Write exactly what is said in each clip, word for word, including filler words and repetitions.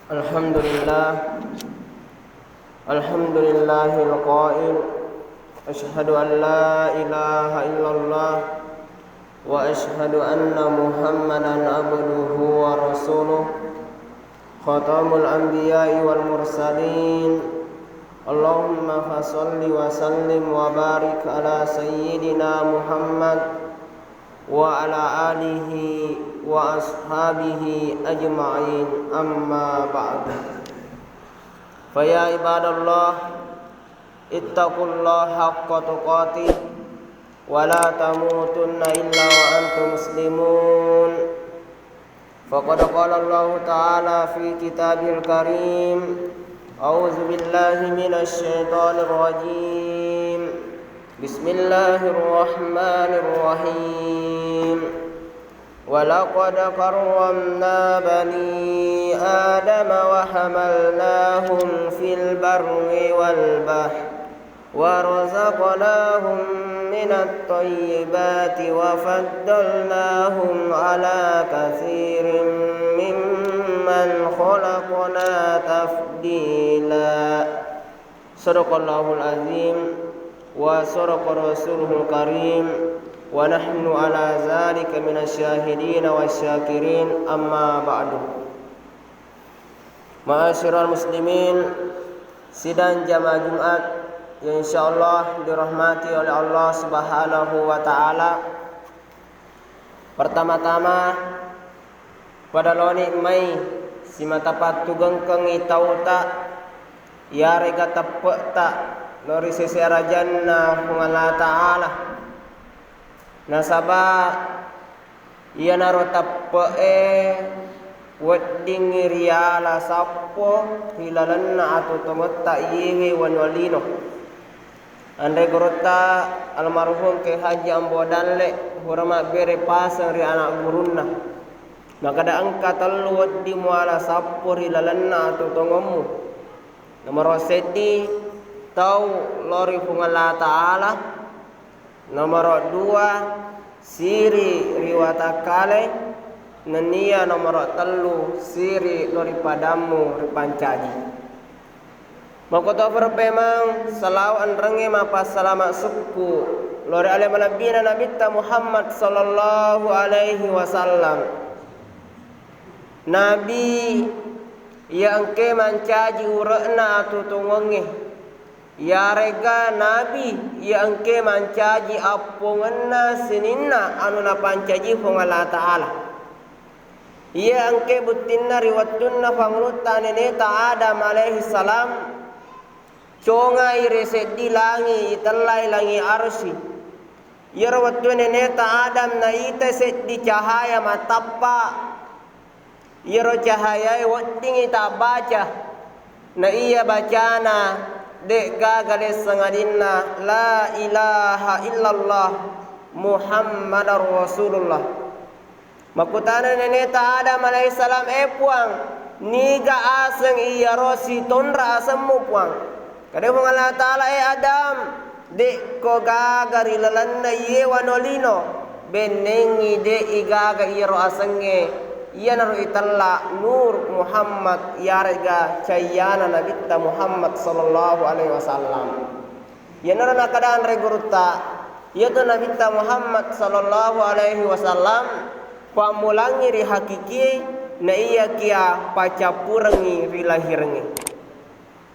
الحمد لله. الحمد لله القائل: أشهد أن لا إله إلا الله، وأشهد أن محمدا عبده ورسوله، خاتم الأنبياء والمرسلين. اللهم فصل وسلم وبارك على سيدنا محمد وعلى آله وأصحابه أجمعين. أما بعد، فيا عباد الله، اتقوا الله حق تقاته ولا تموتن إلا وأنتم مسلمون. فقد قال الله تعالى في كتابه الكريم: أعوذ بالله من الشيطان الرجيم. بسم الله الرحمن الرحيم. ولقد كرمنا بني آدم وحملناهم في البر والبحر ورزقناهم من الطيبات وفضلناهم على كثير ممن خلقنا تفضيلا. صدق الله العظيم وصدق رسوله الكريم ونحن على ذلك من الشاهدين والشاكرين. أما بعد. Ma'asyiral muslimin, sidang jamaah Jumat yang insyaallah dirahmati oleh Allah Subhanahu wa Ta'ala. Pertama-tama, pada loni mai simata pattugengkengngi tauta, iyarega teppe'ta lao ri sese arajanna Puang Allah Ta'ala. Nasaba iyanaro teppe'e weddingngi riala sappo ri lalenna atuo tongetta iyewe wanua lino. Anre gurutta almarhum Kiai Haji Ambo Dalle, hura mabbere paseng ri ana gurunna. Makkeda engka tellu wedding muala sappo ri lalenna atuo tongommu. Nomoro seddi, tau lao ri Puang Allah Ta'ala. Nomoro dua, siri ri watakkale. Nennia nomoro tellu, siri lao ri padammu ripancaji. Makkutoparo pemeng, salawa enrengnge mappassalama sukku lao ri ale malebbina Nabitta Muhammad sallallahu alaihi wasallam. Nabi iya engke mancaji ure'na atuo tongongnge, iyarega Nabi iya engke mancaji appongenna sininna anu napancaji Puang Allah Ta'ala. Iya engke buttinna ri wettunna pangulutta neneta Adam alaihi salam, congai ri seddi langi, itellai langi arsy. Iyaro wettue neneta Adam naita seddi cahaya matappa. Iyaro cahayae weddingngi tabbaca. Na iya bacana, de'gaga lesseng adinna, "La ilaha illallah Muhammadar Rasulullah." Makkutana neneta Adam alaihissalam, "Eh Puang, niga aseng iyaro sitonra asemmu, Puang?" Kada Puang Allah Ta'ala, "Eh Adam, de'ko gaga ri lalenna iye wanua lino, bennengngi de'i gaga iyaro asengnge, iyanaro itella Nur Muhammad, iyarega cayyana Nabitta Muhammad sallallahu alaihi wasallam." Iyanaro nakkeda anre gurutta, iyatu Nabitta Muhammad sallallahu alaihi wasallam pammulangngi ri hakikie, na iyakiya paccappurengngi ri lahirengnge.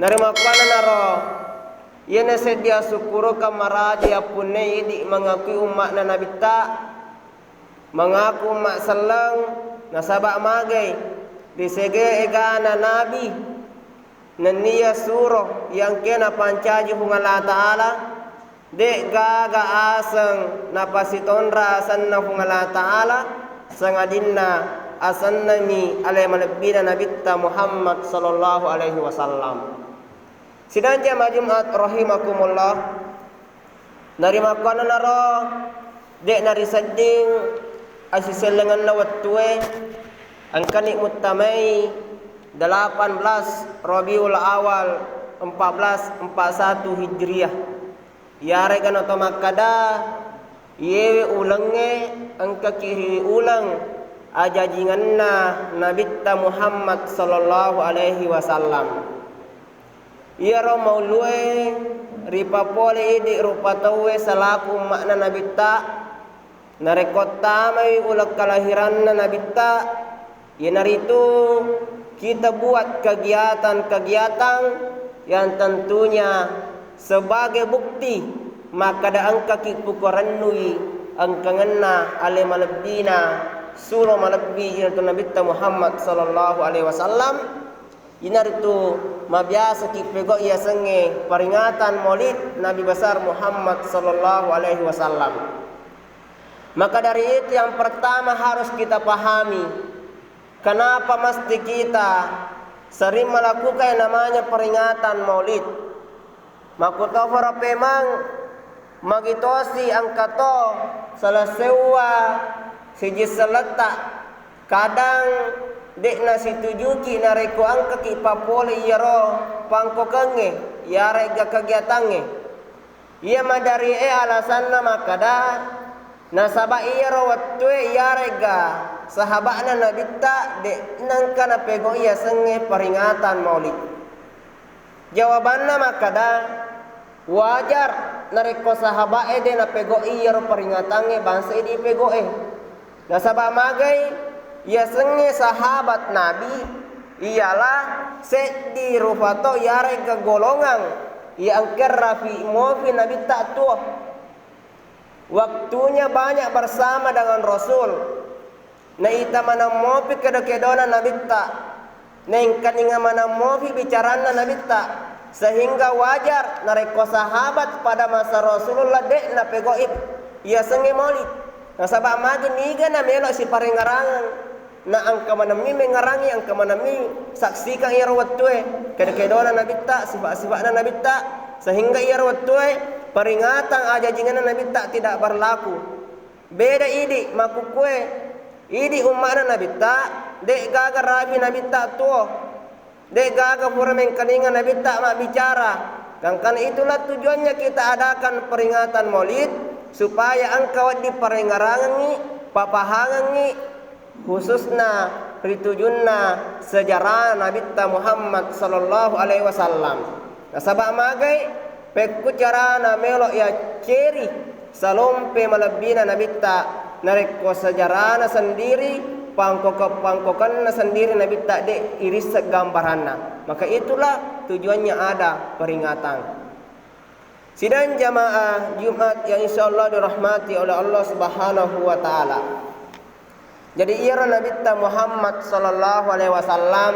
Narimakkuannanaro, iyana seddi asukkurukeng maraja yappunnai idi mangakui umma'na Nabitta, mangaku umma selleng, nasaba magai ri sege egana Nabi. Nenniya suro iya engkae napancaji Puang Allah Ta'ala, de'gaga aseng napasitonra asenna Puang Allah Ta'ala, sangadinna asennami ale malebbina Nabitta Muhammad sallallahu alaihi wasallam. Sidang jamaah Jumat rahimakumullah, narimakkuannanaro, de' narisedding assisellengenna wettue, engkani muttamai delapan belas Rabiul Awal empat belas empat satu Hijriah. Iyarega nato makkada, iyewe ulengnge engkaki ri uleng ajajingenna Nabitta Muhammad sallallahu alaihi wasallam. Iyaro maulue ripapole idi rupa tauwe selaku umma'na Nabitta, narekko tamai uleng kalahiranna Nabitta, iyanaritu kita buat kegiatan-kegiatan yang tentunya sebagai bukti makkada engkaki pukorennui engkangenna ale malebbina, sulo malebbi iyanatu Nabitta Muhammad sallallahu alaihi wasallam. Iyanaritu mabiasaki pegau iyasengnge peringatan Maulid Nabi Besar Muhammad sallallahu alaihi wasallam. Maka dari itu, yang pertama harus kita pahami, kenapa mesti kita sering melakukan yang namanya peringatan Maulid. Makkutoforo pemang, magitosi engkato sala sewwa siji selletta. Kadang de'na situjuki narekko engkaki papole iyaro pangkokengnge, iyaregga kegiatangnge. Iya madari e alasanna makkada, nasaba iyaro wettue iyaregga sahaba'na Nabitta de'nengka napegau iyasengnge peringatan Maulid. Jawabanna makkada, wajar narekko sahaba'e de napegau iyaro peringatangnge bangsa idi pegau e. Nasaba magai iyasengnge sahabat Nabi ialah seddi rupato iyaregga golongang iya engka rafi mofi Nabitta tuo. Waktunya banyak bersama dengan Rasul. Naita maneng mopi kedo-kedona Nabitta. Naengkalinga maneng mopi bicaranna Nabitta. Sehingga wajar narekko sahabat pada masa Rasulullah de napegoi iyasengnge maulid. Nasaba magi niga namelo siparengarangeng. Na engka manemmi mengarangi, engka manemmi saksikan iyaro wettue, kedo-kedona Nabitta, sifat-sifatna Nabitta, sehingga iyaro wettue peringatan ajajingenna Nabitta tidak berlaku. Beda idi makkukkue, idi umma'na Nabitta, de gaga rafi Nabitta tuo. De'gaga pura mengkalinga Nabitta mabbicara. Gangkana itulah tujuannya kita adakan peringatan Maulid, supaya engka wedding parengarangengngi, papahangengngi, khususna ri tujunna sejarah Nabitta Muhammad sallallahu alaihi wasallam. Nasaba magai, pekku carana melo yacceri salompe malebbina Nabitta, narekko sejarana sendiri, pangkokeng-pangkokenna sendiri Nabitta de irisseng gambaranna. Maka itulah tujuannya ada peringatan. Sidang jamaah Jumat yang insya Allah dirahmati oleh Allah Subhanahu wa Ta'ala. Jadi iyaro Nabitta Muhammad sallallahu alaihi wasallam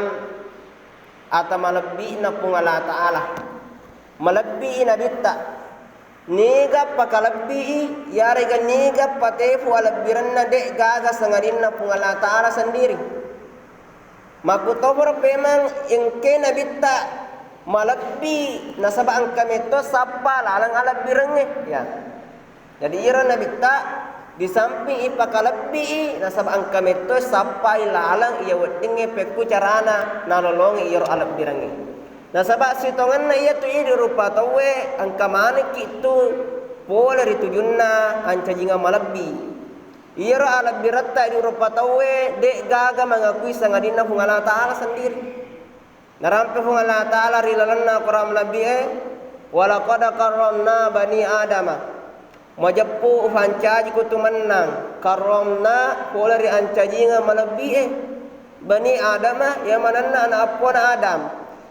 ata malebbi'na Puang Allah Ta'ala. Malebbi'i Nabitta. Niga pakalebbi'i, yarega niga patefu alebbirenna de gaga sangadinna Puang Allah Ta'ala sendiri. Makkutoparo pemang engke Nabitta malebbi nasaba engka metto sappa laleng alebbirengnge. Ya. Jadi iyaro Nabitta di samping ipakalebbi'i nasaba engka metto sappai laleng iya weddingnge pekku carana nalolongi iyaro alebbirengnge. Nasaba sitongenna iyatu idi rupa tauwe engka manekki tu pole ri tujunna ancajingeng malebbi. Iyaro alebbiretta idi rupa tauwe de gaga mangakui sangadinna Puang Allah Ta'ala sendiri. Narampe Puang Allah Ta'ala ri lalenna Qur'an malebbi'e, "Walaqad karramna bani Adama." Majeppu ufancajiko tu mennang, karramna pole ri ancajingeng malebbi'e. Bani Adama, iya manenna ana eppona Adam.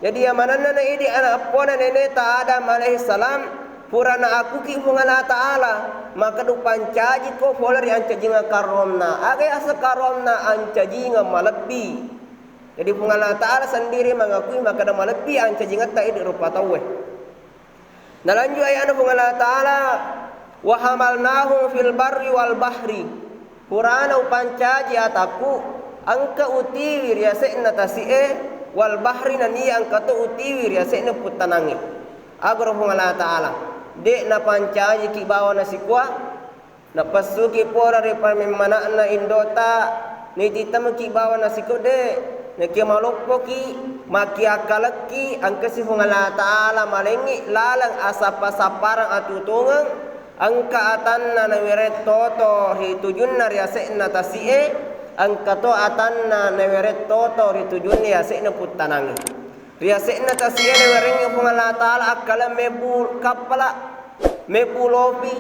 Jadi iya manenna na idi ana eppona neneta Adam alaihi salam, pura naakuki Puang Allah Ta'ala, maka upancajiko pole ri ancajingeng karramna. Aga yaseng karramna? Ancajingeng malebbi. Jadi Puang Allah Ta'ala sendiri mengakui makkeda malebbi ancajingetta idi rupa tauwe. Nalanjut ayana Puang Allah Ta'ala, "Wa hamalnahum fil barri wal bahri." Purana upancaji atakku, engka utiwi ri ase'na tasi'e, wal bahri, nania engka to utiwi ri ase'na puttanangnge. Agaro Puang Allah Ta'ala, de napancajiki bawa nasikua, napessuki pole ri pamemmana'na indota, nititemeki bawa nasikua de, nakia maloppoki, makkiakkalekki, engkasi Puang Allah Ta'ala malengngi laleng asappa-sappareng atutungeng, engka atanna nawereng toto ri tujunna ri ase'na tasi'e, Engkato atanna nawereng toto ri tujunna yase'na puttanangnge. Ri yase'na tasi'e nawerengngi Puang Allah Ta'ala akkaleng mebbu kappala, mebbu lopi.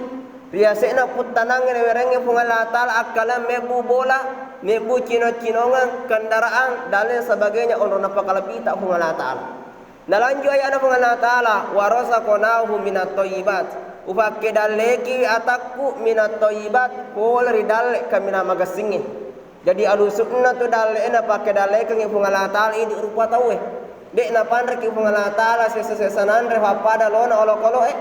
Ri yase'na puttanangnge nawerengngi Puang Allah Ta'ala akkaleng mebbu bola, mebbu cino-cinongeng, kendaraan, dan lain sebagainya, onrong napakalebbita Puang Allah Ta'ala. Nalanjut aya'na Puang Allah Ta'ala, "Wa razaqnahu minat thayyibat." Upakkedallekiwi atakku minat thayyibat, pole ri dalle kaminang magessingnge. Jadi alusu'na tu dalle'e napakkedallaekengngi Puang Allah Ta'ala idi rupa tauwe. De' napanreki Puang Allah Ta'ala sesa-sesa nanre pappada lona olokolo'e.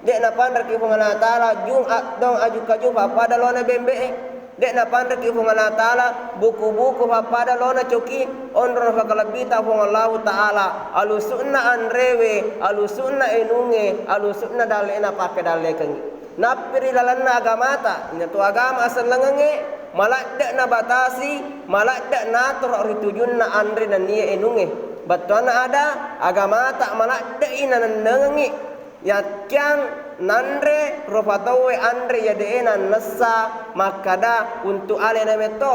De' napanreki Puang Allah Ta'ala jung a-, dong aju-kaju pappada lona bembe'e. De' napanreki Puang Allah Ta'ala buku-buku pappada lona coki, onrong napakalebbita Puang Allahu Ta'ala. Alusu'na anrewe, alusu'na enungnge, alusu'na dalle'e napakkedallekengngi. Nappi ri lalenna agamata, iyanatu agama asellengengnge, maladde' nabatasi, maladde' natoro ri tujunna anre nenniya enungnge. Bettuanna ada, agamata maladde'i nanennengengngi. Yakkiyang nanre rupa tauwe anre iya de'e nannessa makkada untu' alena metto.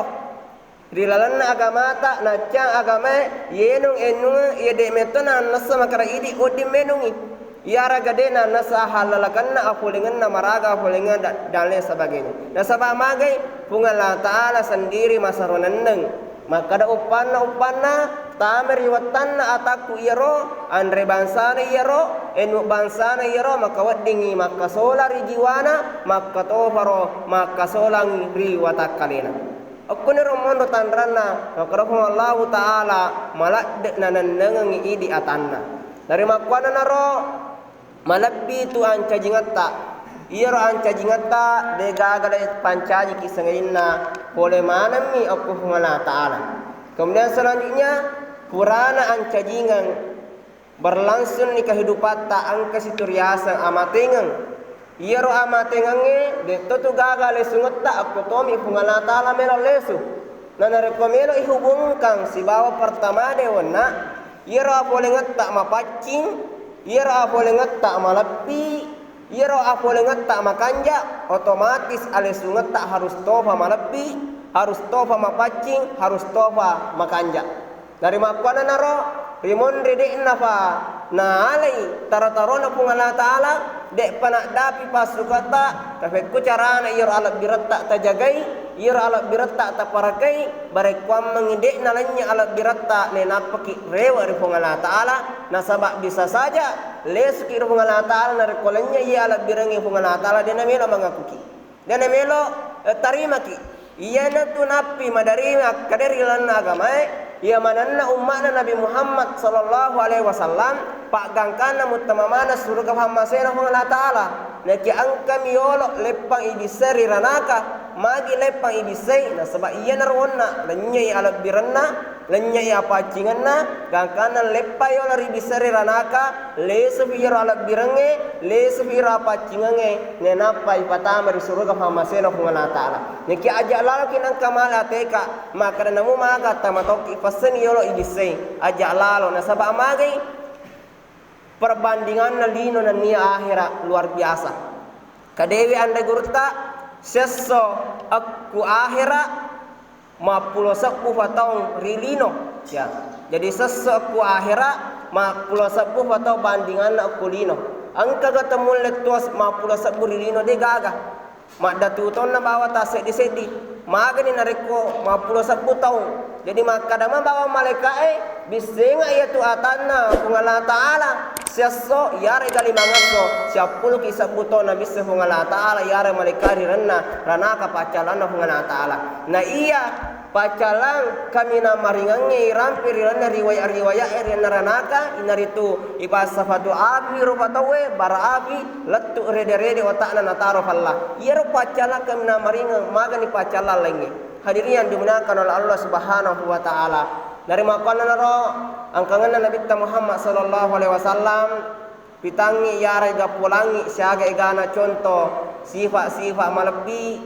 Ri lalenna agamata, naccang agamae, yenung ennungeng iya de' metto nannessa makkada idi wedding menungngi. Iyaraga de' nannessa hallalakenna, apolengenna maraga, apolengenna da-, dan lain sebagainya. Nasaba' magai Puang Allah Ta'ala sendiri masero nenneng. Makkada uppanna-uppanna, tama ri wettanna atakku iyaro, anre bangsana iyaro, enu bangsana iyaro, maka weddingngi makkasola ri jiwana, makkatofaro makkasolangngi ri watakkalena. Okkoniro monro tanranna, makkada Puang Allahu Ta'ala maladde' nanennengengngi idi atanna. Narimakkuannanaro malebbi tu ancajingetta. Iyaro ancajingetta de' gaga le pancajiki sangadinna pole manemmi okko Puang Allah Ta'ala. Kemudian selanjutnya, purana ancajingeng berlangsungni kehidupatta engka situ riaseng amatengeng. Iyaro amatengengnge de' to tu gaga lesungetta, okko tomi Puang Allah Ta'ala melo lesu. Na narekko melo ihubungkang sibawa pertama dewenna, iyaro apolengetta mapaccing, iyaro apolengetta maleppi, iyaro apolengetta makanja, otomatis alesungetta harus tofa maleppi, harus tofa mapaccing, harus tofa makanja. Narimakkuannanaro, ri monri de'napa naalai taro-tarona Puang Allah Ta'ala, de'pa naddapi passukata, tapekku carana iyaro alebbiretta tajagai, iyaro alebbiretta taparakai, barekkuammengngi de' nalennye alebbiretta, nainappaki rewe' ri Puang Allah Ta'ala, nasaba' bisa saja lesuki ri Puang Allah Ta'ala narekko lennye iya alebbirengnge Puang Allah Ta'ala de' namelo mangakuki. De' namelo, eh, tarimaki. Iyanatu nappi maderri makkeda ri lalenna agamae, iya manenna umma'na Nabi Muhammad sallallahu alaihi wasallam, paggangkanna muttama maneng suruga pammasena Puang Allah Ta'ala. Naki engkami yolo leppang ibissai ri ranaka, magi leppang ibissai, nasaba' iyanaro onna, lennyei alebbirenna, lennyei apaccingenna, gangkanna leppai yolo ri bissai ri ranaka, lesupi iyaro alebbirengnge, lesupi iyaro apaccingengnge, nainappa ipatama ri suruga pammasena Puang Allah Ta'ala. Naki aja' laloki nengka male ateka, makkeda namu maga tama tokki, passenni yolo ibissai, aja' lalo, nasaba' magai perbandinganna lino nennia ahera luar biasa. Kadewi anre gurutta, siesso ekku ahera mappulo sebbu fataung ri lino. Ya. Jadi siesso ekku ahera mappulo sebbu fataung bandinganna ekku lino. Engkaga temulle tuas mappulo sebbu ri lino, de' gaga. Maddatu tonna bawa tasseddi-seddi. Magani narekko mappulo sebbu taung. Jadi makkadama bawang malaeka'e, bissenga iyatu atanna Puang Allah Ta'ala. Siesso, iyarega limangesso, siappuluki sebbu taung nabissai Puang Allah Ta'ala, iyarega malaeka' ri lalenna ranaka paccallanna Puang Allah Ta'ala. Na iya paccallang kaminang maringengnge irampe ri lalenna riwaya'-riwaya'e ri lalenna ranaka, inaritu ipassafatu api rupa tauwe, bara api, lettu' rede-rede otakna nataro falla. Iyaro paccallang kaminang maringeng, magani paccallang laingnge. Hadirin yang dimuliakan oleh Allah Subhanahu wa Ta'ala. Narimakkuannanaro angkangenna Nabitta Muhammad sallallahu alaihi wasallam, pitangngi iyarega polangngi siaga egana contoh sifa-sifa malebbi,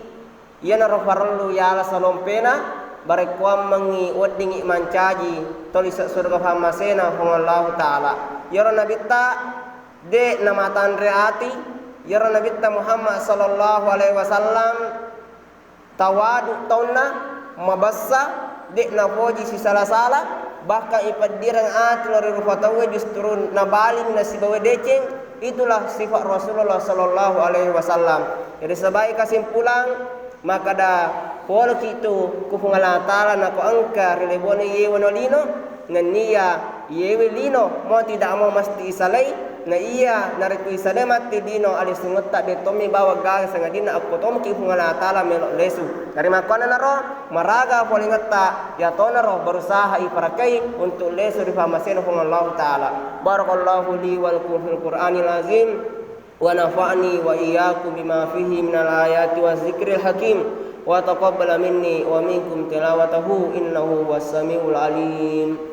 iyanaro parellu yala salompena, barekkuammengngi weddingngi mancaji toli se-, suruga pammasena Puang Allahu Ta'ala. Iyaro Nabitta de' namatanre ati, iyaro Nabitta Muhammad sallallahu alaihi wasallam tawadu taunna, mabessa, de' napoji sisala-sala, bahkan ipeddireng ati lao ri rupa tauwe justru nabaling nasibawai deceng. Itulah sifat Rasulullah sallallahu alaihi wasallam. Jadi sebagai kesimpulan, makkeda poloki tu ku Puang Allah Ta'ala nako engka ri lebone yewe no lino, nenniya yewe lino mau tidak mau mesti isalai, na iya narekko isalai matti lino alisungetta de' tommi bawang gaga sangadinna akko tomki Puang Allah Ta'ala melo lesu. Narimakkuannanaro maraga polengetta, yatonaro berusaha iparakai untuk lesu ri pamasena Puang Allah Ta'ala. Barakallahu li wa lakum fil Qur'anil azim. ونفعني وإياكم بما فيه من الآيات والذكر الحكيم، وتقبل مني ومنكم تلاوته إنه هو السميع العليم.